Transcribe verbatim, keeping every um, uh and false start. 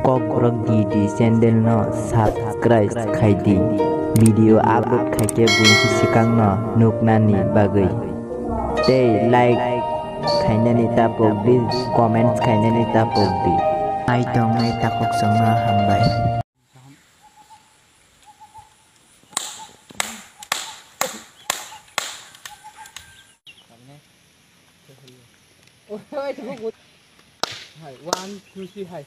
Kokborok D D channel no subscribe khai di. Video upload khai khe buini swkang no nuknani bagwi. Tei like khainani tapok di, comments khainani tapok di. Ai tongnai takhuk chwngno hambai. Hai, one, two, three, hai.